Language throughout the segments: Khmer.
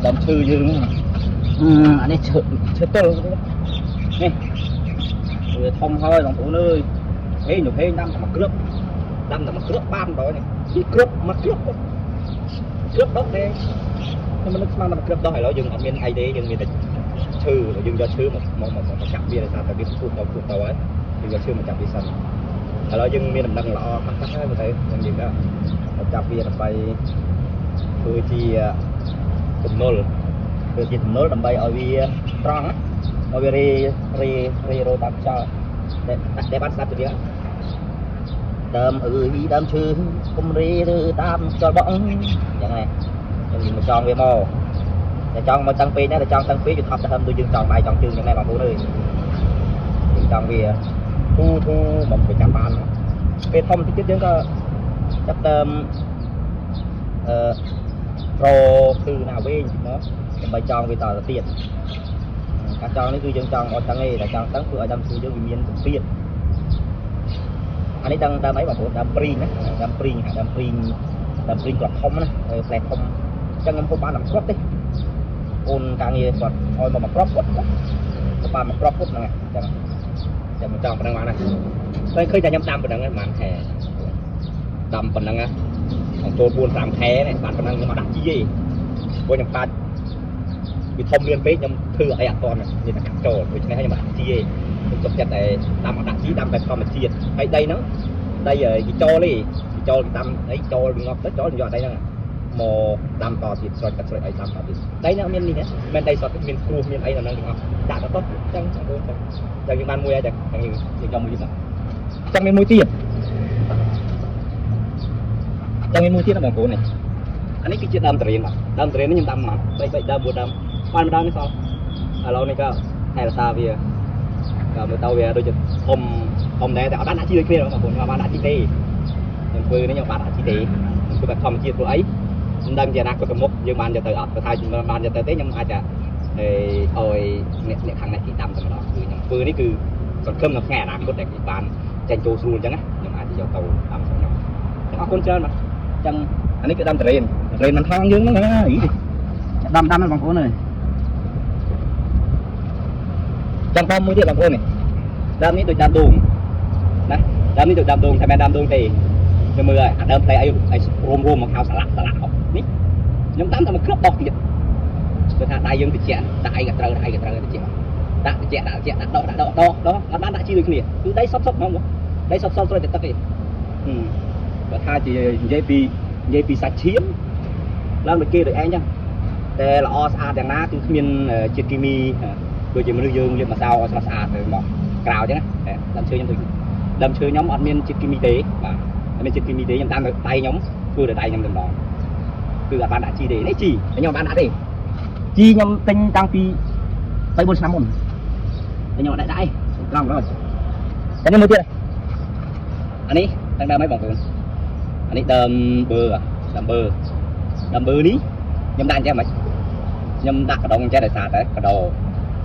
ដើមឈើយើងអានេះឈើឈើទល់នេះវាធំហើយបងប្អូនអើយហេងហេងដាំតែមួយគ្រាប់ដាំតែមួយគ្រាប់បានដល់នេះពីគ្រាប់មួយគ្រាប់គ្រាប់ដុះទេខ្ញុំមិននឹកស្មានតែមួយគ្រាប់ដុះឥឡូវយើងអត់មានអីទេយើងមានតែឈើយើងយកឈើមកមកមកចាប់វាដោយសារតែវាពុះទៅពុះទៅហើយយើងយកឈើមកចាប់វាសិនឥឡូវយើងមានដំណឹងល្អខ្លះៗហើយមើលទៅយើងក៏ចាប់វាដើម្បីធ្វើជាទំនុលធ្វើជាទំនុលដើម្បីឲ្យវាត្រង់ឲ្យវារេរេរេរោតាមខ្យល់តែតែបានស្ដាប់ទៅវាដើមអើយដើមឈើកុំរេឬតាមខ្យល់បក់អញ្ចឹងហ្នឹងខ្ញុំមកចង់វាមកតែចង់មកតាំងពេកណាតែចង់តាំងពេកវាថប់ទៅហឹមដូចយើងចង់ដៃចង់ជើងអញ្ចឹងដែរបងប្អូនអើយយើងចង់វាធូធូមកវាចាប់បានពេលធំតិចទៀតយើងក៏ចាប់ដើមអឺ ត្រឈឺណាវិញមកដើម្បីចង់វាតទៅទៀតការចង់នេះគឺយើងចង់អត់តឹងទេតែចង់តឹងគឺឲ្យដើមឈើយើងវាមានសម្ពាធអានេះដើមអីបងប្អូនដើមព្រីងណាដើមព្រីងដើមព្រីងដើមព្រីងគ្រាប់ធំណាផ្លែធំអញ្ចឹងខ្ញុំពុំបានតែគ្រាប់ទេអូនការងារគាត់ឲ្យមកមួយគ្រាប់គាត់បានមួយគ្រាប់គាត់ហ្នឹងអញ្ចឹងចាំចង់ប៉ុណ្ណឹងបានណាតែឃើញតែខ្ញុំដាំប៉ុណ្ណឹងហ្នឹងបានខែដាំប៉ុណ្ណឹងណាចូល4 5ខែនេះបានប៉ុណ្ណឹងខ្ញុំអត់ដាក់ជីទេព្រោះខ្ញុំខ្លាចវាធំលឿនពេកខ្ញុំធ្វើអីអត់ទាន់មានតែកាត់ចូលដូច្នេះខ្ញុំអត់ដាក់ជីទេខ្ញុំសុខចិត្តតែដាំអត់ដាក់ជីដាំបែបធម្មជាតិហើយដីហ្នឹងដីគេចូលទេគេចូលគេដាំអីចូលងាប់ទៅចូលយកដីហ្នឹងមកដាំតទៀតស្រោចកាត់ស្រោចអីដាំតទៀតដីហ្នឹងមាននេះមិនដីសុទ្ធមានគ្រោះមានអីនៅហ្នឹងទាំងអស់ដាក់ទៅទៅចឹងបងប្អូនចឹងចឹងយើងបានមួយហើយចឹងយើងយកមួយទៀតចឹងមានមួយទៀតចឹងមានមួយទៀតណាបងប្អូននេះអានេះគឺជាដើមតរៀនបាទដើមតរៀននេះខ្ញុំដាំមក3 3ដើម4ដើមបានម្ដងនេះសល់ឥឡូវនេះក៏ថែរក្សាវាក៏មើលទៅវាដូចជាធំធំដែរតែអត់បានដាក់ជីដូចគ្នាបងប្អូនខ្ញុំអត់បានដាក់ជីទេខ្ញុំធ្វើនេះខ្ញុំបានដាក់ជីទេខ្ញុំធ្វើបែបធម្មជាតិព្រោះអីមិនដឹងជាអនាគតទៅមុខយើងបានយកទៅអត់បើថាខ្ញុំបានយកទៅទេខ្ញុំអាចจะឲ្យអ្នកអ្នកខាងនេះគេដាំតែម្ដងគឺខ្ញុំធ្វើនេះគឺសង្ឃឹមនៅថ្ងៃអនាគតដែលគេបានចេញចូលស្រួលអញ្ចឹងណាខ្ញុំអាចយកទៅដាំស្រុកខ្ញុំអរគុណច្រើនបាទអញ្ចឹងអានេះគឺដើមតរេនតរេនមិនថងយើងហ្នឹងហើយដាំដាំហ្នឹងបងប្អូនអើយចង់ដើមមួយទៀតបងប្អូននេះដើមនេះដូចដើមដូងណាដើមនេះដូចដើមដូងតែមិនដើមដូងទេខ្ញុំមើលអាដើមផ្លែអីអីរួមរួមមកហៅសាឡាក់សាឡាក់នេះខ្ញុំដាំតែមួយគ្រាប់ដោះទៀតគឺថាដៃយើងតិចដាក់អីក៏ត្រូវដាក់អីក៏ត្រូវតិចដាក់តិចដាក់តិចដាក់ដោះដាក់ដោះដោះដោះអត់បានដាក់ជីដូចគ្នាគឺដីសុតសុតហ្មងដីសុតសុតត្រូវតែទឹកទេបើថាជានិយាយពីនិយាយពីសាច់ឈាមឡើងដូចគេដូចឯងចឹងតែល្អស្អាតយ៉ាងណាគឺគ្មានជាតិគីមីដូចជាមនុស្សយើងលាបម្សៅឲ្យស្រស់ស្អាតទៅមកក្រៅចឹងណាដើមឈើខ្ញុំដូចដើមឈើខ្ញុំអត់មានជាតិគីមីទេបាទអត់មានជាតិគីមីទេខ្ញុំតាមដៃខ្ញុំធ្វើតែដៃខ្ញុំតែម្ដងគឺអត់បានដាក់ជីទេនេះជីខ្ញុំអត់បានដាក់ទេជីខ្ញុំទិញតាំងពី3 4ឆ្នាំមុនខ្ញុំអត់ដាក់ដាក់ឯងត្រង់ដល់តែនេះមួយទៀតអានេះតាំងដើមអីបងប្អូនអានេះដើមបឺដើមបឺដើមបឺនេះខ្ញុំដាក់អញ្ចឹងហ្មងខ្ញុំដាក់កដងអញ្ចឹងដោយសារតែកដោ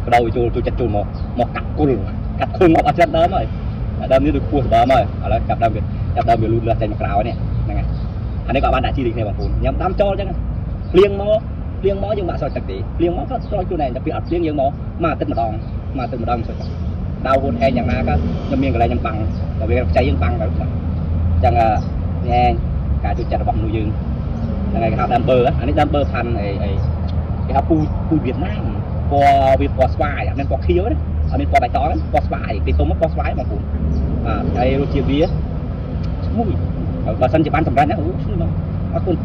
កដោវាចូលចូលចិត្តចូលមកមកកាត់គល់កាត់គល់មកអត់ចិត្តដើមហើយដើមនេះដូចពោះដើមហើយឥឡូវចាប់ដើមវាចាប់ដើមវាលូតលាស់ចេញមកក្រៅនេះហ្នឹងហើយអានេះក៏បានដាក់ជីដូចគ្នាបងប្អូនខ្ញុំដាំចូលអញ្ចឹងភ្លៀងមកភ្លៀងមកយើងបាក់ស្រោចទឹកទេភ្លៀងមកក៏ស្រោចខ្លួនឯងតែពេលអត់ភ្លៀងយើងមកមកអាទិត្យម្ដងមកអាទិត្យម្ដងស្រោចទឹកដៅហួតហែងយ៉ាងណាក៏ខ្ញុំមានកន្លែងខ្ញុំបាំងតែវាខ្ចីយើងបាំងទៅបាទអញ្ចឹងញ៉ែការជួយចិត្តរបស់មនុស្សយើងហ្នឹងហើយគេហៅដើមបឺអានេះដើមបឺផាន់អីអីគេហៅពូពូវៀតណាមពណ៌វាពណ៌ស្វាយអត់មានពណ៌ខៀវទេអត់មានពណ៌បៃតងពណ៌ស្វាយពេលទុំពណ៌ស្វាយបងប្អូនបាទហើយរសជាតិវាឈ្ងុយបើសិនជាបានសម្រេចណាអូឈ្ងុយមកអរគុណ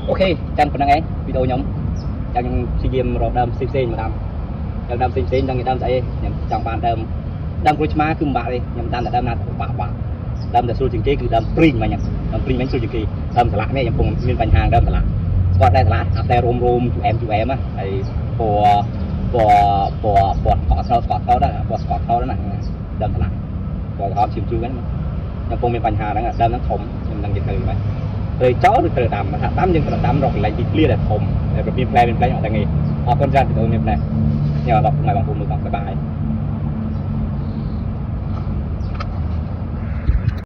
OK ចាំប៉ុណ្្នឹងឯងវីដេអូខ្ញុំចាំខ្ញុំព្យាយាមរកដើមផ្សេងផ្សេងមកដាំចាំដើមផ្សេងផ្សេងដឹងដើមស្អីខ្ញុំចង់បានដើមដើមក្រូចឆ្មាគឺពិបាកទេខ្ញុំដាំតែដើមណាពិបាកបាក់ដើមតែស្រួលជាងគេគឺដើមព្រីងមិញដើមព្រីងមិញស្រួលជាងគេដើមស្លាកនេះខ្ញុំកំពុងមានបញ្ហាដើមស្លាកស្គាល់តែស្លាកអាតែរោមរោមជូអែមជូអែមហើយពណ៌ពណ៌ពណ៌ពណ៌ស្កកថោស្កកថោដែរពណ៌ស្កកថោដែរណាដើមស្លាកពណ៌ក្រហមឈាមជូរហ្នឹងខ្ញុំកំពុងមានបញ្ហាហ្នឹងដើមហ្នឹងធំខ្ញុំមិនដឹងជាត្រូវម៉េចត្រូវចោលឬត្រូវដាំថាដាំយើងត្រូវដាំរកកន្លែងទីធ្លាដែលធំតែមានផ្លែមានផ្លែអត់ដឹងទេអរគុណច្រើនវីដេអូនេះផ្លែញ៉ាំដល់ថ្ងៃបងប្អូនមើលបង bye bye.